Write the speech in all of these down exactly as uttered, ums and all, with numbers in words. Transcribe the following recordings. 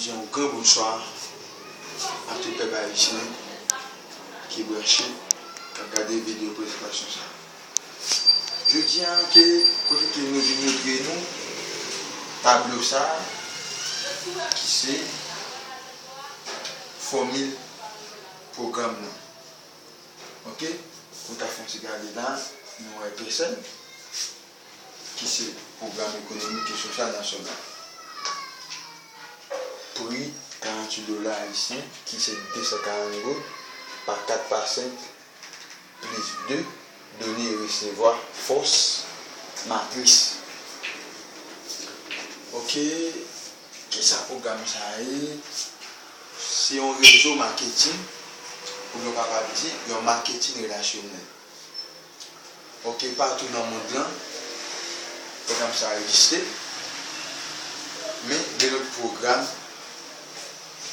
Yon gran bonswa a tout pèp ayisyen ki branche, k ap gade videyo prezantasyon sa a. Jodi a, ke kote ke nou vin montre nou tablo sa a, ki se fòmil pwogram nan. Oke? Pou ta fè yon ti gade la, nou wè P S N, ki se Pwogram Ekonomik e Sosyal Nasyonal. Pri karant uit dola ayisyen, ki se de san karant goud, pa kat pa senk, plis de, done resevwa, fòs, matris. Oke, kisa pwogram sa a ye? Se yon rezo maketin, oubyen w kapab di yon maketin relasyonèl. Oke, patou nan mond lan, pwogram sa a egziste, men gen lòt pwogram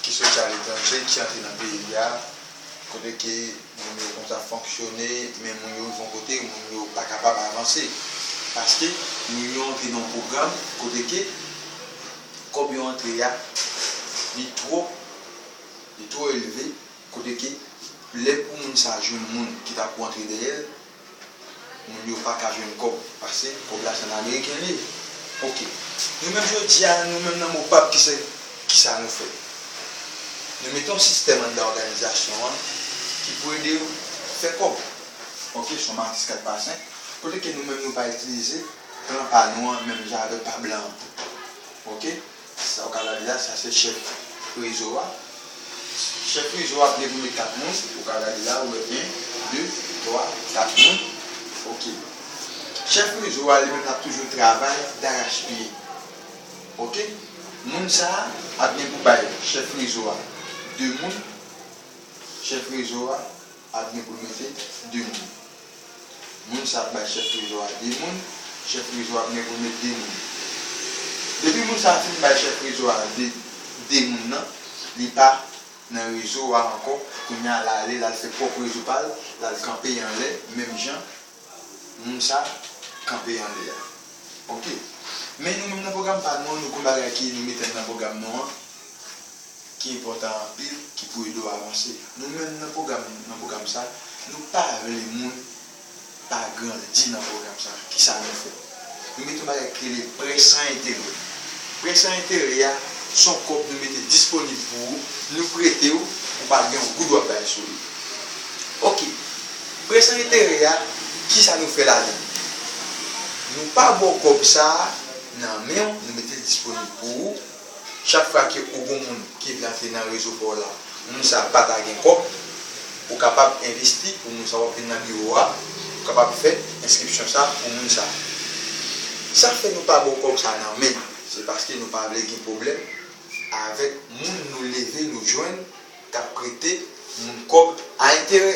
ki soti aletranje, ki antre nan peyi a, kote ke moun yo konsa fonksyone, men moun yo rive yon kote, moun yo pa kapab avanse. Paske moun yo antre nan yon pwogram kote ke kòb yo antre a, li twò, li twò elve, kote ke lè pou moun sa jwenn moun ki ta pou antre dèyè l, moun yo pa ka jwenn kòb, paske kòb la se an ameriken li ye. Oke. Nou menm jodi a, nou menm nan MOPAP, ki se, kisa nou fè? Nou mete yon sistèm anndan òganizasyon an ki pou ede w fè kòb. Oke, se yon matris kat pa senk, kote ke nou menm nou pa itilize plan pa nou an, menm jan avèk pa blan an. Oke? Sa ou ka gade la, sa se chèf rezo a. Chèf rezo a ap gen pou met kat moun, ou ka gade la, ou wè en, de, twa, kat moun. Oke. Chèf rezo a li menm l ap toujou travay darachpye. Oke? Moun sa a ap gen pou bay chèf rezo a de moun. Chèf rezo a ap gen pou l mete de moun. Moun sa ap bay chèf rezo a de moun, chèf rezo a ap gen pou l met de moun. Depi moun sa a fin bay chèf rezo a de, de moun nan, li pa nan rezo a ankò, kounye a l ale, l al fè pwòp rezo pa l, l al kanpe anlè, menm jan moun sa kanpe anlè a. Oke. Men nou menm nan pwogram pa nou an, nou gen bagay ki nou mete nan pwogram nou an, ki enpòtan anpil, ki pou ede w avanse. Nou menm nan pwogram, nan pwogram sa, nou pa vle moun pa grandi nan pwogram sa. Kisa nou fè? Nou mete yon bagay ki rele prè san enterè. Prè san enterè a, se yon kòb nou mete disponib pou ou, nou prete w, ou pa gen yon goud w ap bay sou li. Oke. Prè san enterè a, kisa nou fè ladan l? Nou pa ba w kòb sa a nan men w, nou mete l disponib pou ou. Chak fwa ke ou gon moun ki vle antre nan rezo pa w la, moun sa pa ta gen kòb, ou kapab envesti pou moun sa, w ap vin nan biwo a, ou kapab fè enskripsyon sa pou moun sa. Sa fè nou pa ba w kòb sa nan men, se paske nou pa vle gen pwoblèm avèk moun nou leve, nou jwenn, k ap prete moun kòb a enterè.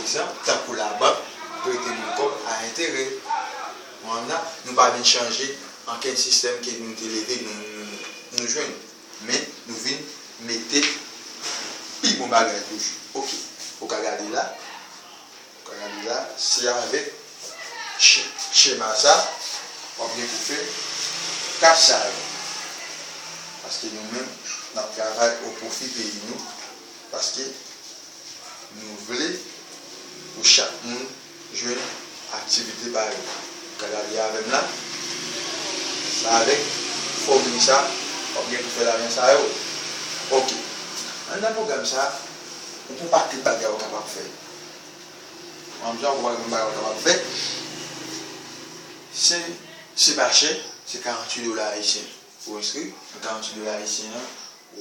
Egzanp, tankou labank prete moun kòb a enterè. Konnya, nou pa vin chanje ankenn sistèm ke nou te leve, nou, nou, nou jwenn. Men, nou vin mete pi bon bagay toujou. Oke. Ou ka gade la. Ou ka gade la. Se avèk che-, chema sa, w ap gen pou fè kat sa yo. Paske nou menm, n ap travay o pwofi peyi nou. Paske nou vle pou chak moun jwenn aktivite pa yo. Ka gade avè m la. Sa avèk fòmil sa, w ap gen pou fè lajan sa yo. Oke. Anndan pwogram sa, ou gon pakèt bagay ou kapab fè. An menm jan, ou gon pakèt bagay ou kapab fè. Se, se pa chè, se karant uit dola ayisyen pou enskri. Karant uit dola ayisyen an,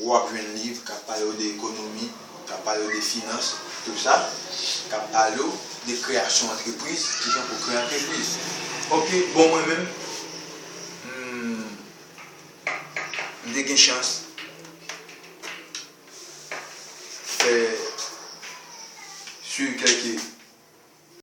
w ap jwenn liv k ap pale w de ekonomi, k ap pale w de finans, tou sa, k ap pale w de kreyasyon antrepriz, kijan pou kreye antrepriz. Oke, bon, mwen menm, hmm, m te gen chans fè, swiv kèlke